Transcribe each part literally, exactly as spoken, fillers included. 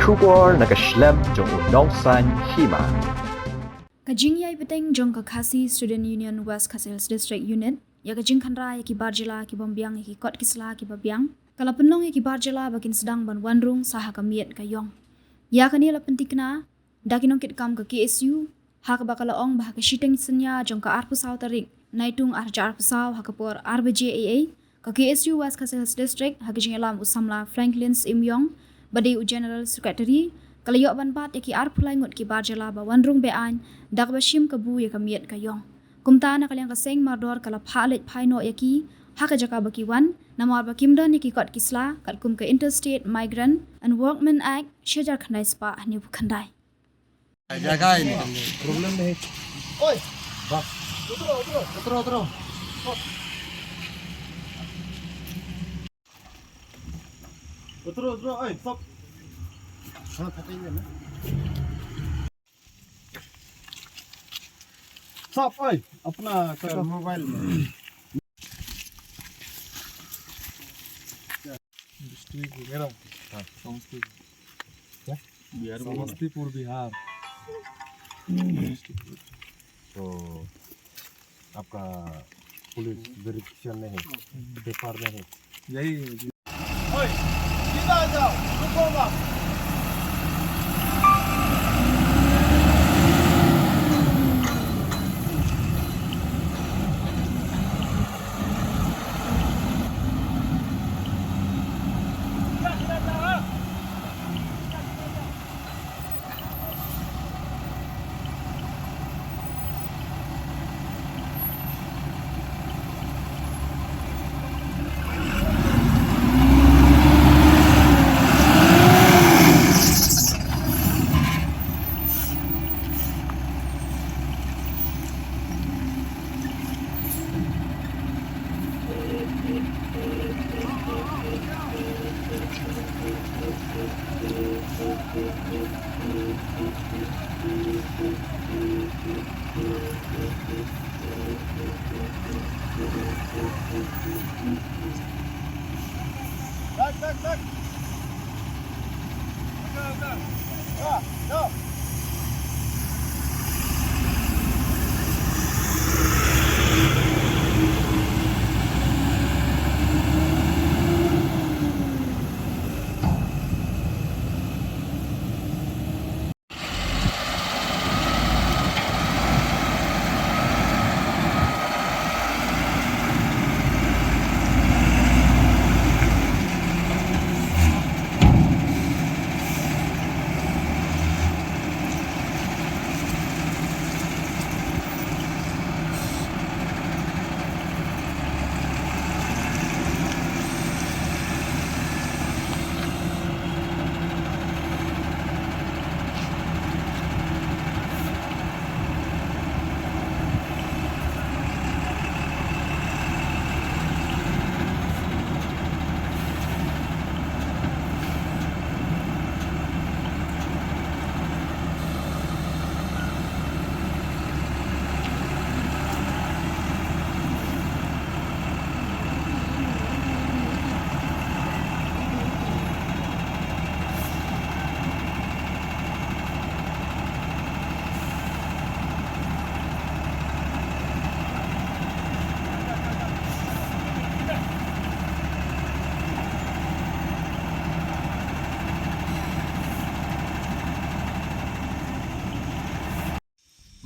Khubor na ka shlem jong u nongsan hima. Ka jingïai bteng jong ka Khasi Student Union West Khasi Hills District Unit ïa ka jingkhynra ïa ki bar jylla ki bym biang ïa ki kot ki sla kiba biang ka la pynlong ïa ki bar jylla ba kin sdang ban wan rung sa ha ka miet ka ïong. Ïa kane la pyntikna da ki nongkitkam ka K S U, ha kaba ka la ong ba ha ka shiteng synñia jong ka arphew saw tarik Naitung arhajar arphew saw ha ka por ar baje eiei, ka K S U West Khasi Hills District ha ka jingïalam u samla Franklin Syiemiong ba dei u General Secretary, ka la ïoh ban bat ïa ki arphew lai ngut ki bar jylla ba wan rung be-aiñ da kaba shim kabu ïa ka miet ka ïong. Kumta na ka liang ka seng mardor ka la phah leit phai noh ïa ki ha ka jaka ba ki wan, namar ba kim don ïa ki kot ki sla katkum ka Interstate Migrant and Workmen Act shihajar khyndai spah hynñiewphew khyndai. जगह ही नहीं। प्रॉब्लम नहीं। ओए, बस। उतरो, उतरो। उतरो, उतरो। उतरो, उतरो, ओए, सब। हाँ, कटेंगे ना। सब, ओए, अपना सर, मोबाइल में। डिस्ट्रिक्ट मेरा। हाँ। समस्तीपुर। क्या? बिहार में। समस्तीपुर, बिहार। तो आपका पुलिस वेरिफिकेशन नहीं है, पेपर नहीं है। यही है जी। ओए, सीधा जाओ, रुको मत। Back, back, back. Go, go. Go, go.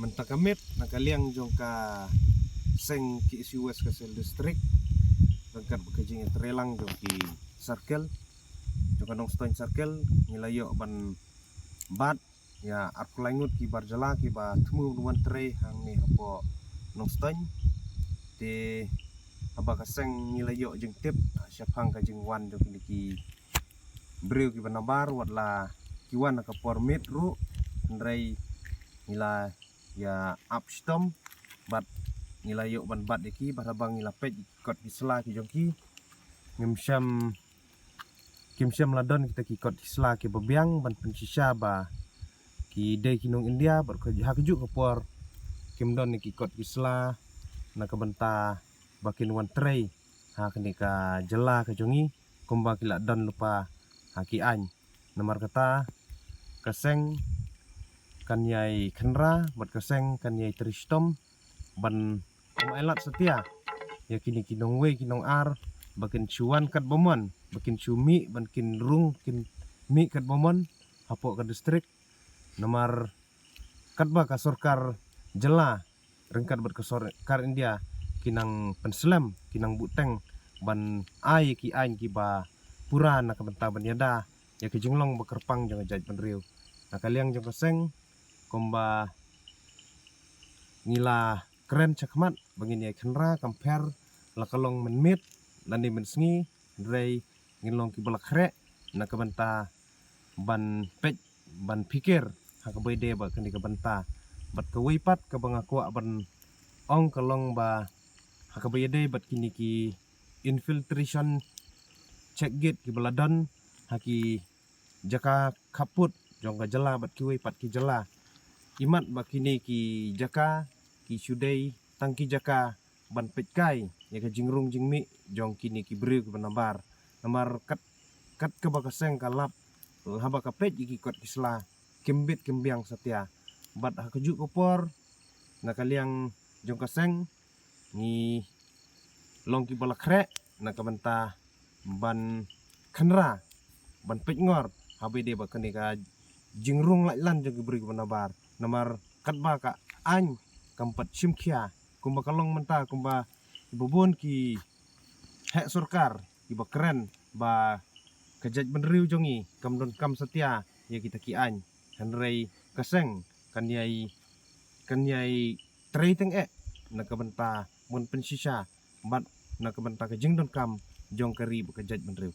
Mynta ka miet na ka liang jong ka seng K S U West Khasi Hills District, ryngkat bad ka jingïatreilang jong ki circle, jong ka Nongstoiñ Circle, ngi la ïoh ban bat ïa arphew lai ngut ki bar jylla kiba thmu ban wan trei hangne hapoh Nongstoiñ. Te haba ka seng ngi la ïoh jingtip shaphang ka jingwan jong kine ki briew kiba nabar, wat la ki wan ha ka por miet ruh, hynrei ngi la ïa ap shitom bad ngi la ïoh ban bat ïa ki, bad haba ngi la peit ïa ki kot ki sla ki jong ki, ngim shym, kim shym la don kita ki kot ki sla kiba biang ban pynshisha ba ki dei ki nong India, bad ka, ha kajuh ka por kim don ïa ki kot ki sla na ka bynta ba kin wan trei ha kane ka jylla ka jong ngi kumba ki la don lypa ha ki aiñ. Namar kata Ka seng kan ïai khynra bad ka seng kan ïai trei shitom ban ym ailad satia ïa kine ki nongwei ki nongar ba kin shu wan katba mon, ba kin shu mih, ban kin rung kin mih katba mon hapoh ka district. Namar katba ka sorkar jylla ryngkat bad ka sorkar India ki nang pynslem, ki nang buhteng ban ai ki aiñ kiba pura na ka bynta ban ïada ïa ka jinglong ba kyrpang jong ka jaitbynriew. Na ka liang jong ka seng, kumba ngi la kren shakhmat ba ngin ïai khynra, kam pher la ka long mynmiet lane mynsngi, hynrei ngin long kiba la khreh na ka bynta ban peit, ban phikir ha kaba ïadei bad kane ka bynta. Bad kawei pat kaba nga kwah ban ong ka long ba ha kaba ïadei bad kine ki infiltration check gate kiba la don ha ki jaka khappud jong ka jylla bad kiwei pat ki jylla. Imat ba kine ki jaka ki shu dei tang ki jaka ban peitkai ïa ka jingrung jingmih jong kine ki briew kiba nabar. Namar kat, kat kaba ka seng ka lap, haba ka peit ïa ki kot ki sla, kim bit kim biang satia. Bad ha kajuh ka por, na ka liang jong ka seng, ngi long kiba la khreh na ka bynta ban khynra, ban peitngor ha kaba ïadei bad kane ka jingrung laitlan jong ki briew kiba nabar. Namar katba ka aiñ kam pat shim khia, kumba ka long mynta, kumba kiba bun ki heh sorkar kiba kren ba ka jaitbynriew jong ngi kam donkam satia ïa kita ki aiñ, hynrei ka seng kan ïai, kan ïai trei teng eh na ka bynta ban pynshisha bad na ka bynta ka jingdonkam jong ka ri bad ka jaitbynriew.